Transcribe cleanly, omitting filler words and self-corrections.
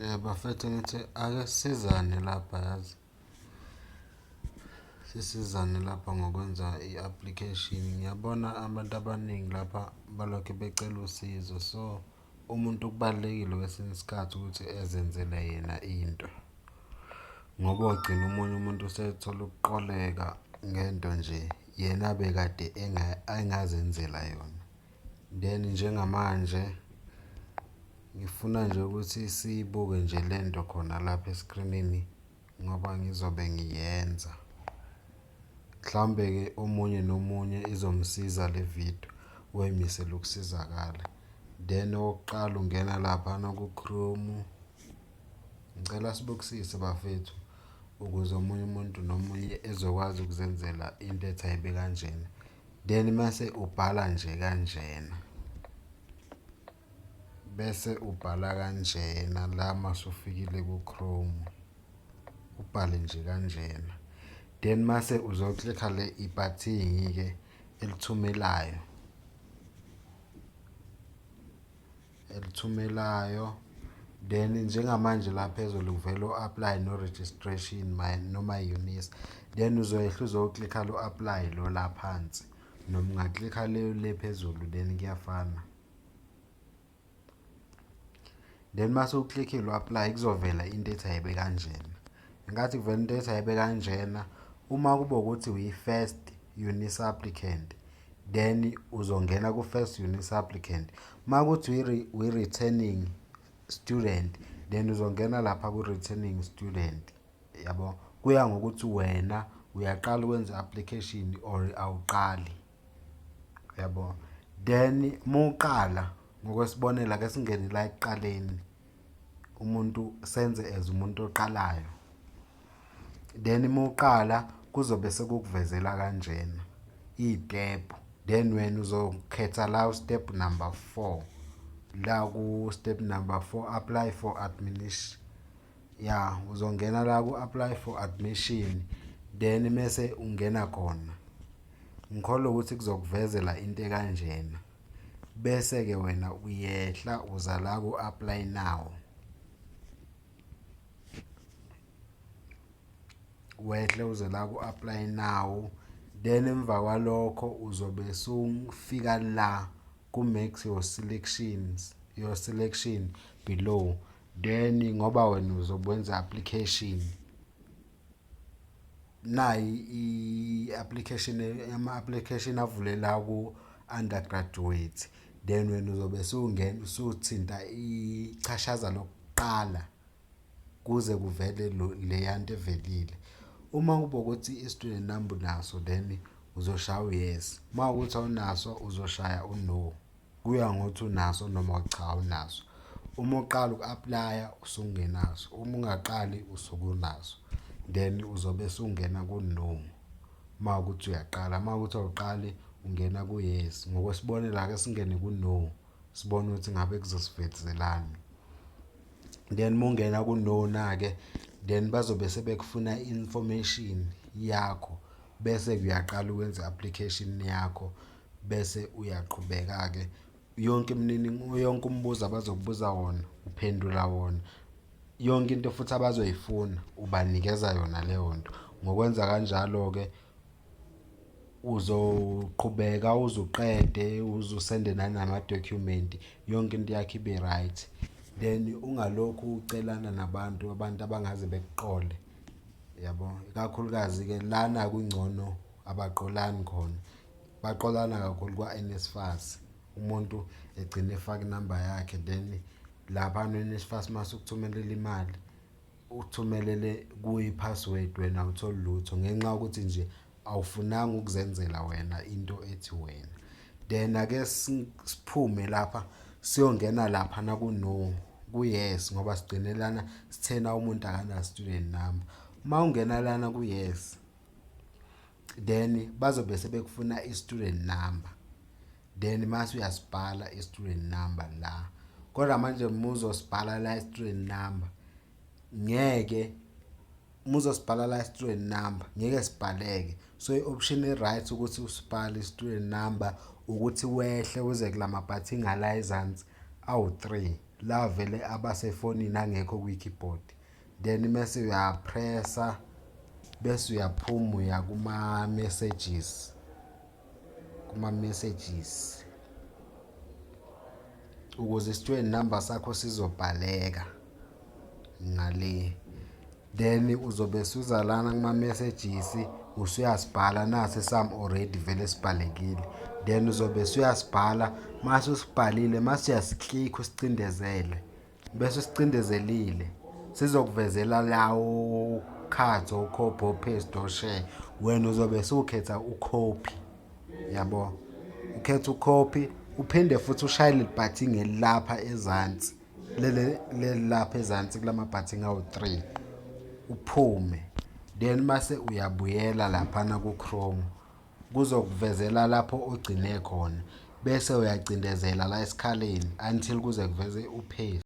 Bafethu, ngithi ake sisizane lapha yazi, sisizane lapha ngokwenza i-application. Ngiyabona abantu abaningi lapha balokhe becela usizo, so umuntu kubalulekile kwesinye isikhathi ukuthi ezenzele yena into ngoba ogcina omunye umuntu usethola ukuqoleka ngento nje yena abekade engazenzela yona. Then njengamanje ngifuna nje ukuthi siyibuke nje lento khona lapha eskrinini ngoba ngizobe ngiyenza. Mhlawumbe-ke omunye nomunye izomsiza le vidiyo wayimisele ukusizakala. Then okokuqala ungena laphana ku-Chrome. Ngicela sibukisise bafethu ukuze omunye umuntu nomunye ezokwazi ukuzenzela into ethi ayibe kanjena. Then mase ubhala nje kanjena, bese ubhala kanjena la masufikile ku-Chrome, ubhale nje kanjena. Then mase uzoklikha le ibhathini-ke elithumelayo, elithumelayo. Then njengamanje la phezulu kuvela o-apply no-registration noma i-UNISA. Then uzoyehla uzoklikha lo-apply lo la phansi, noma ungaklikha le phezulu, then kuyafana. Then mase uklikhile u-apply, kuzovela into ethi ayibe kanjena. Ngenkathi kuvela into ethi ayibe kanjena, uma kube ukuthi uyi-first UNISA applicant, then uzongena ku-first UNISA applicant. Uma kuthi uyi-returning student, then uzongena lapha ku-returning student, yabo. Kuya ngokuthi wena uyaqala ukwenza i-application or awuqali, yabo. Then muqala, ngokwesibonelo, ake singene la ekuqaleni, umuntu senze as umuntu oqalayo. Then muqala kuzobe sekukuvezela kanjena iy'tebhu, then wena uzokhetha la step number 4, la ku step number 4, apply for admission. Ya, uzongena la ku apply for admission, then mese ungena khona. Ngikholwa ukuthi kuzokuvezela into ekanjena, bese-ke wena uyehla uza la ku-apply now, wehle uze la ku-apply now. Then emva kwalokho uzobe sufika la ku-make your selection below. Then ngoba wena uzobe wenza application, nayi i-application, ama-application avulela ku-undergraduate, then wena uzobe sungena usuthinta ichashaza lokuqala kuze kuvele leya nto evelile. Uma kube ukuthi i-student number unaso, then uzoshaya u-yes. Uma kuwukuthi awunaso, uzoshaya u-no. Kuya ngokuthi unaso noma cha awunaso. Uma uqala uku-aplaya usungenaso, uma ungaqali usuke unaso, then uzobe usungena ku-no uma kuwukuthi uyaqala. Uma kuwukuthi awuqali, ungena ku-yes. Ngokwesibonelo, ake singene ku-no, sibone ukuthi ngabe kuzosivezelani. Then uma ungena ku-no na-ke, then bazobe sebekufuna i-information yakho, bese uyaqala ukwenza i-application yakho, bese uyaqhubeka-ke. Yonke imininingwane, yonke umbuzo abazokubuza wona uphendula wona, yonke into futhi abazoyifuna ubanikeza yona leyo nto. Ngokwenza kanjalo-ke uzoqhubeka uze uqede, uze usende nanamadokhumenti, yonke into yakho ibe right. Then ungalokhu ucelana nabantu, abantu abangaze bekuqole, yabo. Ikakhulukazi-ke lana kungcono abaqolani khona, baqolana kakhulu kwa-NSFAS. Umuntu egcine efaka inamba yakhe, then laphana u-NSFAS mase ukuthumelela imali, ukuthumelele kuyi-password, wena awutholi lutho ngenxa yokuthi nje awufunanga ukuzenzela wena into ethi wena. Then ake siphume lapha siyongena lapha ku-no, ku-yes, ngoba sigcine lana sithena umuntu akana student number. Uma ungena lana ku-yes, then bazobe sebekufuna i-student number, then mase uyasibhala i-student number la. Kodwa manje uma uzosibhala la i-student number, ngeke, uma uzosibhala la i-student number ngeke sibhaleke. So i-option e-right ukuthi usibhale i-student number ukuthi wehle uze kulama bhathini ngala ezansi awu-3. La vele abasefonini, angekho kwi-keyboard. Then mese uyapressa, bese uyaphuma, uya kuma-messages, kuma-messages, ukuze i-student number sakho sizobhaleka ngale. Then uzobe suza lana kuma-messages, usuyasibhala nasi sami, already vele sibhalekile. Then uzobe usuyasibhala. Mase usibhalile, mase uyasiklikha, usicindezele. Bese usicindezelile, sizokuvezela lawo cut, o-copy, o-paste, o-share. Wena uzobe sukhetha u-copy, yabo. Ukhetha u-copy, uphinde futhi ushaye leli button elilapha ezansi, leli leli lapha ezansi kulama button awu-3, uphume. Then mase uyabuyela laphana ku-Chrome, kuzokuvezela lapho ogcine khona, bese uyacindezela la esikhaleni until kuze kuveze u-paste.